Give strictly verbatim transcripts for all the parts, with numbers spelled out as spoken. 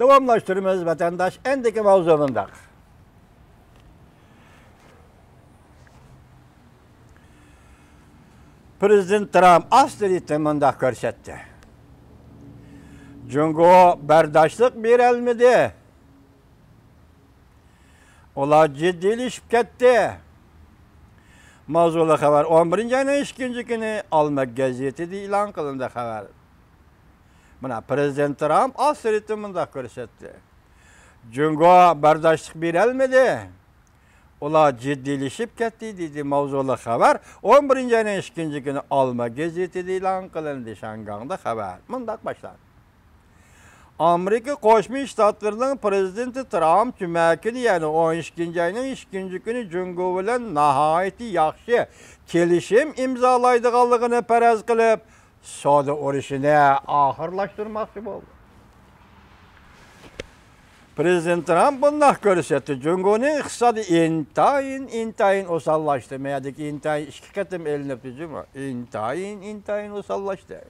داۋاملاشتۇرىمىز، ۋەتەنداش. ئەندىكى ماۋزۇ مۇنداق. پرېزىدېنت ترامپ ئاستىرىتىن مۇنداق كۆرسەتتى: جۇڭگو بەرداشلىق بېرەلمىدى. ئۇلار جىددىيلىشىپ كەتتى. ماۋزۇلۇق خەۋەر ئون بىرىنچى ئاينىڭ ئىككىنچى كۈنى ئالما گېزىتىدە ئېلان قىلىندى خەۋەر. مانا، پرېزىدېنت ترامپ ئاستىرىتىن مۇنداق كۆرسەتتى: جۇڭگو بەرداشلىق بېرەلمىدى. ئۇلار جىددىيلىشىپ كەتتى، دېدى. ماۋزۇلۇق خەۋەر ئون بىرىنچى ئاينىڭ ئىككىنچى كۈنى ئالما گېزىتىدە ئېلان قىلىندى. شياڭگاڭدا خەۋەر مۇنداق باشلاندى. ئامېرىكا قوشما شتاتلىرىنىڭ پرېزىدېنتى ترامپ جۈمە كۈنى، يەنى ئون ئىككىنچى ئاينىڭ ئىككىنچى كۈنى جۇڭگو بىلەن ناھايىتى ياخشى كېلىشىم ئىمزالايدىغانلىقىنى پەرەز قىلىپ، سودا ئۇرۇشىنى ئاخىرلاشتۇرماقچى بولدى. پرېزىدېنت ترامپ بۇنداق كۆرسەتتى: جۇڭگونىڭ ئىقتىسادى ئىنتايىن، ئىنتايىن ئوساللاشتى. مەيەردىكى ئىنتايىن ئىككى قېتىم ئېلىنىپتۇ جۇمۇ. ئىنتايىن، ئىنتايىن ئوساللاشتى.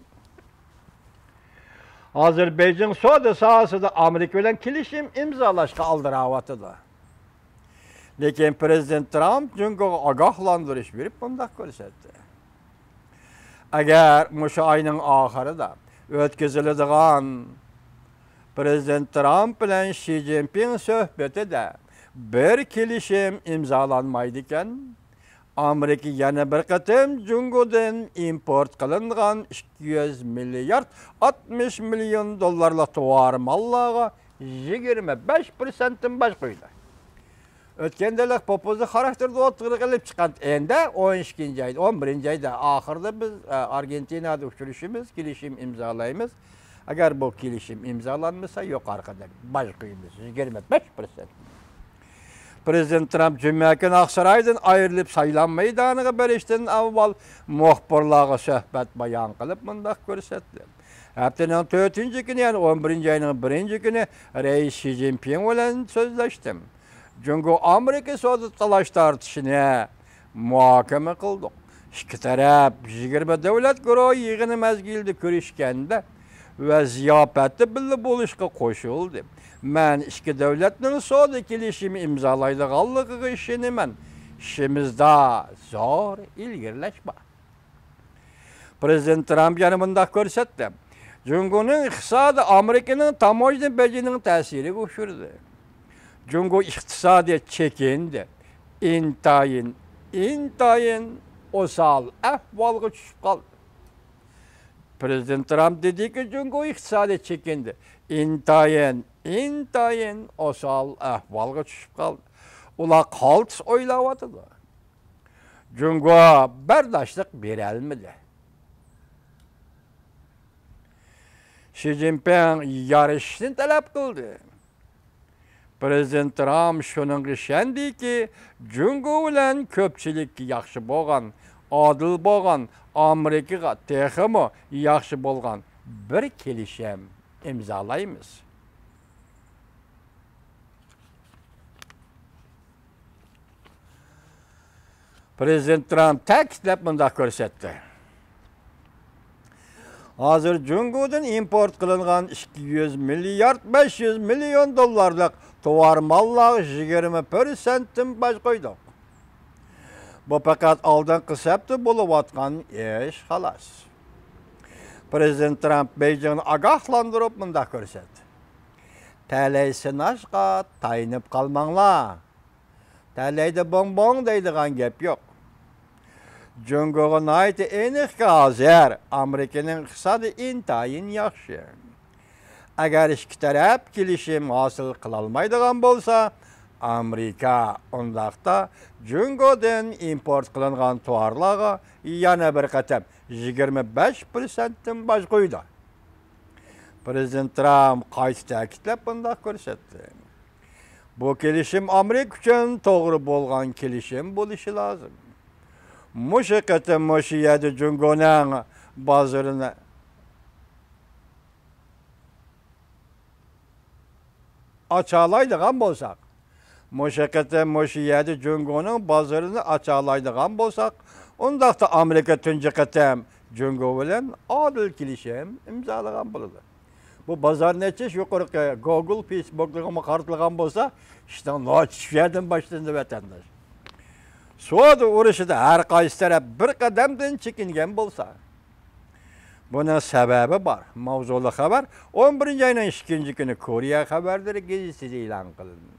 ھازىر بېيجىڭ سودا ساھەسىدە ئامېرىكا بىلەن كېلىشىم ئىمزالاشقا ئالدىراۋاتىدۇ. لېكىن پرېزىدېنت ترامپ جۇڭگوغا ئاگاھلاندۇرۇش بېرىپ مۇنداق كۆرسەتتى: ئەگەر مۇشۇ ئاينىڭ ئاخىرىدا ئۆتكۈزۈلىدىغان پرېزىدېنت ترامپ بىلەن شى جىنپىڭ سۆھبىتىدە بىر كېلىشىم ئىمزالانمايدىكەن، ئامېرىكا يەنە بىر قېتىم جۇڭگودىن ئىمپورت قىلىنغان ئىككى يۈز مىليارد ئاتمىش مىليون دوللارلىق تاۋار ماللارغا يىگىرمە بەش پىرسەنتتىن باج قويىدۇ. ئۆتكەندىلىك پوپۇزى خاراكتېرىدا ئوتتۇرىغا ئېلىپ چىققان ئەندە ئون ئىككىنچى ئايدا، ئون بىرىنچى ئايدا ئاخىرىدا بىز، ئە، ئارگېنتىنادا ئۇچرىشىمىز، كېلىشىم ئىمزالايمىز. ئەگەر بۇ كېلىشىم ئىمزالانمىسا، يۇقىرىقىدەك باج قويىمىز، يىگىرمە بەش پىرسەنت. پرېزىدېنت ترامپ جۈمە كۈنى ئاقسارايدىن ئايرىلىپ، سايلام مەيدانىغا بېرىشتىن ئاۋۋال مۇخبىرلارغا سۆھبەت بايان قىلىپ مۇنداق كۆرسەتتى: ھەپتىنىڭ تۆتىنچى كۈنى، يەنى ئون بىرىنچى ئاينىڭ بىرىنچى كۈنى رەئىس شى جىنپىڭ بىلەن سۆزلەشتىم. جۇڭگو ئامېرىكا سودا تالاش تارتىشىنى مۇھاكىمە قىلدۇق. ئىككى تەرەپ يىگىرمە دۆلەت گۇرۇھى يىغىنى مەزگىلىدە كۆرۈشكەندە ۋە زىياپەتتە بىللە بولۇشقا قوشۇلدى. مەن ئىككى دۆلەتنىڭ سودا كېلىشىمى ئىمزالايدىغانلىقىغا ئىشىنىمەن. ئىشىمىزدا زور ئىلگىرىلەش بار. پرېزىدېنت ترامپ يەنە مۇنداق كۆرسەتتى: جۇڭگونىڭ ئىقتىسادى ئامېرىكىنىڭ تاموژنا بېجىنىڭ تەسىرىگە ئۇچرىدى. جۇڭگو ئىقتىسادى چېكىندى. ئىنتايىن، ئىنتايىن ئوسال ئەھۋالغا چۈشۈپ قالدى. پرېزىدېنت ترامپ دېدىكى، جۇڭگو ئىقتىسادى چېكىندى. ئىنتايىن، ئىنتايىن ئوسال ئەھۋالغا چۈشۈپ قالدى. ئۇلار قالتىس ئويلاۋاتىدۇ. جۇڭگو بەرداشلىق بېرەلمىدى. شى جىنپىڭ يارىشىشنى تەلەپ قىلدى. پرېزىدېنت ترامپ شۇنىڭغا ئىشەندىكى، جۇڭگو بىلەن كۆپچىلىككە ياخشى بولغان، ئادىل بولغان، ئامېرىكىغا تېخىمۇ ياخشى بولغان بىر كېلىشىم ئىمزالايمىز. پرېزىدېنت ترامپ تەكىتلەپ مۇنداق كۆرسەتتى: ھازىر جۇڭگودىن ئىمپورت قىلىنغان ئىككى يۈز مىليارد بەش يۈز مىليون دوللارلىق تاۋار ماللارغا يىگىرمە پىرسەنتتىن باج قويدۇق. بۇ پەقەت ئالدىنقى سەپتە بولۇۋاتقان ئىش، خالاس. پرېزىدېنت ترامپ بېيجىڭنى ئاگاھلاندۇرۇپ مۇنداق كۆرسەتتى: تەلەي سىناشقا تايىنىپ قالماڭلار. تەلەيدە بوڭ بوڭ دەيدىغان گەپ يوق. جۇڭگوغا ناھايىتى ئېنىقكى، ھازىر ئامېرىكىنىڭ ئىقتىسادى ئىنتايىن ياخشى. ئەگەر ئىككى تەرەپ كېلىشىم ھاسىل قىلالمايدىغان بولسا، ئامېرىكا ئۇنداقتا جۇڭگودىن ئىمپورت قىلىنغان تاۋارلارغا يەنە بىر قېتىم يىگىرمە بەش پىرسەنتتىن باج قويىدۇ. پرېزىدېنت ترامپ قايتا تەكىتلەپ مۇنداق كۆرسەتتى: بۇ كېلىشىم ئامېرىكا ئۈچۈن توغرا بولغان كېلىشىم بولۇشى لازىم. مۇشۇ قېتىم مۇشۇ يەردە جۇڭگونىڭ بازىرىنى ئاچالايدىغان بولساق، مۇشۇ قېتىم مۇشۇ يەردە جۇڭگونىڭ بازىرىنى ئاچالايدىغان بولساق، ئۇنداقتا ئامېرىكا تۇنجى قېتىم جۇڭگو بىلەن ئادىل كېلىشىم ئىمزالىغان بولىدۇ. بۇ بازارنى ئېچىش يۇقىرىقى گوگول، فېيسبوكلىرىغىمۇ قارىتىلغان بولسا، ئىشنىڭ ناچىشى شۇ يەردىن باشلىنىدۇ، ۋەتەنداش. سودا ئۇرۇشىدا ھەر قايسى تەرەپ بىر قەدەمدىن چېكىنگەن بولسا، بۇنىڭ سەۋەبى بار. ماۋزۇلۇق خەۋەر ئون بىرىنچى ئاينىڭ ئىككىنچى كۈنى كورېيە خەۋەرلىرى گېزىتىدە ئېلان قىلىندى.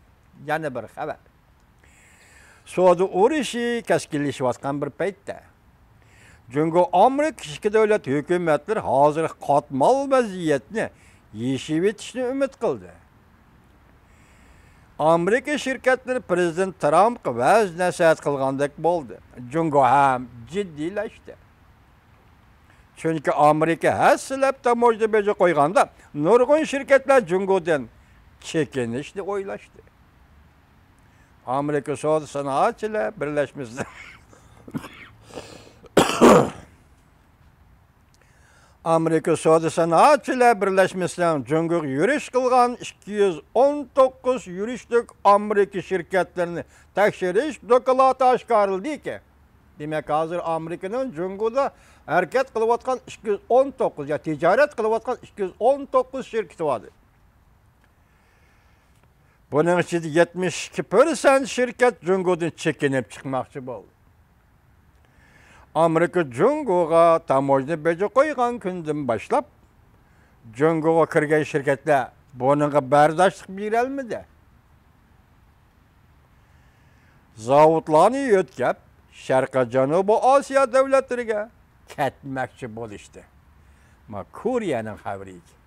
يەنە بىر خەۋەر. سودا ئۇرۇشى كەسكىنلىشىۋاتقان بىر پەيتتە، جۇڭگو ئامېرىكا ئىككى دۆلەت ھۆكۈمەتلىرى ھازىرقى قاتمال ۋەزىيەتنى يېشىۋېتىشنى ئۈمىد قىلدى. ئامېرىكا شىركەتلىرى پىرېزىدېنت ترامپقا ۋەز نەسىھەت قىلغاندەك بولدى. جۇڭگو ھەم جىددىيلەشتى. چۈنكى ئامېرىكا ھەسسىلەپ تاموژنا بېجى قويغاندا، نۇرغۇن شىركەتلەر جۇڭگودىن چېكىنىشنى ئويلاشتى. ئامېرىكا سودا سانائەتچىلەر بىرلەشمىسى ئامېرىكا سودا سانائەتچىلەر بىرلەشمىسىنىڭ جۇڭگوغا يۈرۈش قىلغان ئىككى يۈز ئون توققۇز يۈرۈشلۈك ئامېرىكا شىركەتلىرىنى تەكشۈرۈش دوكلاتى ئاشكارىلىدىكى، دېمەك، ھازىر ئامېرىكىنىڭ جۇڭگودا ھەرىكەت قىلىۋاتقان ئىككى يۈز ئون توققۇز يا تىجارەت قىلىۋاتقان ئىككى يۈز ئون توققۇز شىركىتى بار. بۇنىڭ ئىچىدە يەتمىش ئىككى پىرسەنت شىركەت جۇڭگودىن چېكىنىپ چىقماقچى بولدى. ئامېرىكا جۇڭگوغا تاموژنا بېجى قويغان كۈندىن باشلاپ، جۇڭگوغا كىرگەن شىركەتلەر بۇنىڭغا بەرداشلىق بېرەلمىدى. زاۋۇتلارنى يۆتكەپ، شەرقىي جەنۇبىي ئاسىيا دۆلەتلىرىگە كەتمەكچى بولۇشتى. ما كورېيەنىڭ خەۋىرى ئىكەن.